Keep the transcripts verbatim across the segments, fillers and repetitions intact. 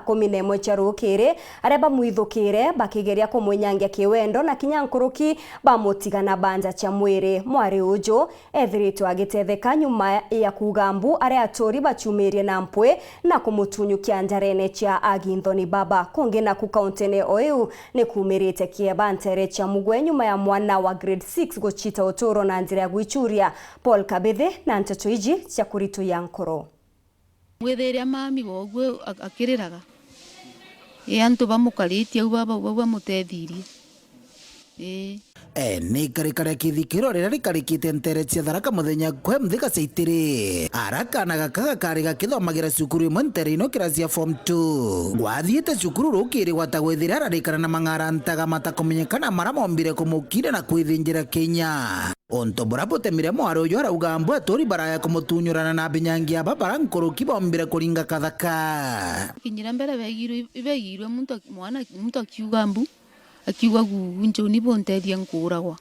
kumi na imwe cia rukiri, aria bamwithukire bakigeria kumwinyangia kiwendo na kinya nkuruki bamutiga na banja cia mwiri. Mwari uju ethiritwe agitetheka nyuma ya kuuga mbu aria aturi baciumirie na mpwi na kumutunyukia njarene cia Aginthoni Baba. Kungi naku kauntine o iu ni kuumirite kieba ntere cia mugwe nyuma ya mwana wa grade six gucita uturo na njira ya gwichuria. Paul Kabithi na nteto iji cia kurituya nkoro. Mwithiria mami woguo ak-, akiriraga. Ii, antu bamukaritie au baba, bau bamutethirie. Ii. E, ni ikarika ria kithikiro riria rikarikite ntere cia Tharaka muthenya kwe mthi gacaitiri. Ara kaana gaka gakari gakithomagira cukuru imwe ntere ino kirasi ya form two. Gwathiite cukuru rukiri gwata gwithira ararikana na mang'ara ntaga matakumenyekana mara mombire kumukira na kwithinjira kinya. Untu buria butemire mwari uju arauga mbu aturi baraya kumutunyurana na binyangia aba bara nkuruki bombire kuringa kathaka. Kinyira mbere begirwe, ibegirwe muntu ak-, mwana, muntu akiuga mbu, akiuga gugu njuni buntethie nkuuragwa.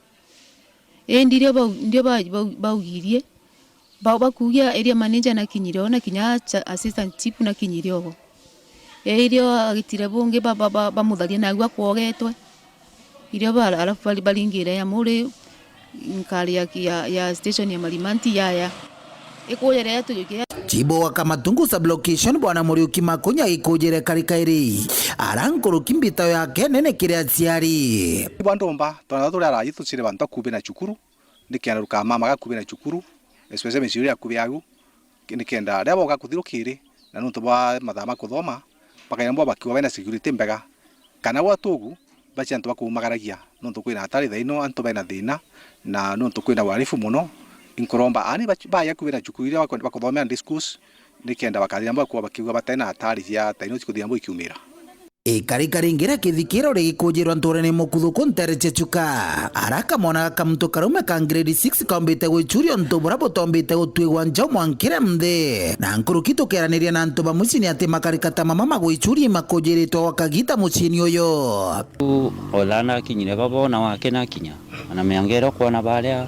Indi irio bau, ndio ba-, bau-, baugirie, ba-, bakuugia area manager nakinyire o, na kinya cha-, assistant chief nakinyire ogo. Irio agitire bungi ba-, ba-, ba-, bamutharia nagu akwogetwe. Irio ba-, alafu bari-, baringire ya muri nkari ya, ya, ya station ya Marimanti yaya. Ikuja ria tujukia. Chibo wa Kamatungu sub-location Bwana Muriuki Makunya ikujire karikairi. Ara nkuruki mbitao yake nene kiri aciari. Bwa ndomba, twana turia araji tucire bantu akubi na cukuru, nikenda rukamama gakubi na cukuru, especially miciri iria akubi agu. Nikenda riria boka kuthi rukiri, na nontu bwa mathaa ma kuthoma, bakaira bwa bakiuga bena security mbega, kana gwa tugu, baci antu bakuumagaragia, nontu kwina hatari thaino, antu bena thina, na nontu kwina uhalifu mono. Inkuromba aani baci-, baya kubi na cukuru iria bakwenda bakuthomera ndi schools, nikenda bakathira bwa kuba bakiuga batena hatari cia thaino cikuthira bwa ikiumira. Ikarika ringi ria kithikiro rigikujirwa nturene mukuthuku ntere cia Chuka. Ara kamwana ga kamuntu karaume ka grade six kaumbite gwichuria untu buria butombite gutwigwa njau mwankire nthi. Na nkuruki tukeraniria na antu ba mucii ni ati makarika ta mama magwichuria imakujiritwe gwa kagita muciini uyu. Othana akinyire baba ona wake nakinya. Ana miangero kwona baria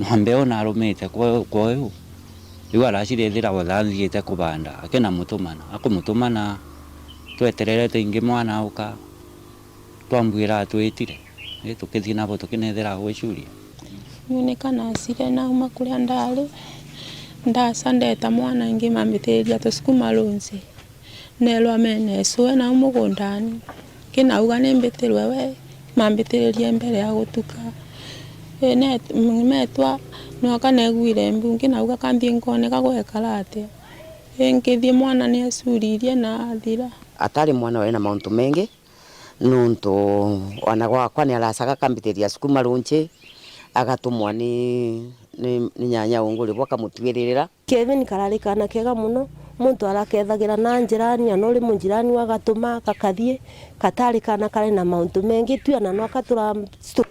ng'ombe ona arumite kwa, kwa uyu. Riu aracirithira gutha nthiite kubanda, akina mutumana, akumutumana, twetererete ingi mwana auka, twambwira atwitire, ii, tukithii nabo tukinethira agwicuria. Niu nika nacire nauma kuria ndari, ndaca ndeta mwana ingi mambitiriria tusukuma runci. Neerwa mene cue nau mugundani. Kinauga nimbitirwe we, mambitiririe mbere ya gutuka. Ii, ne-, metwa, nooka neeguire mbu, nkinauga ka nthii nkoone ka gwekara atia. Ii, nkithii mwana niacuririe na athira. Atari mwana wari na mauntu mengi, nontu wana gwakwa niaracaga akambitiriria cukuma runci, agatumwa ni, ni, ni nyanya unguri bwa akamutwiririra. Kevin karari kaana keega mono, muntu arakethagira na njirani, ana uri munjirani agatuma gakathii, katari kaana kari na mauntu mengi tu, ana no akatura stu-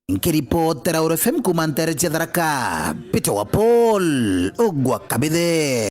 Nkiripotera Uru F M kuuma ntere cia Tharaka, Peter wa Paul, ugwa Kabithe.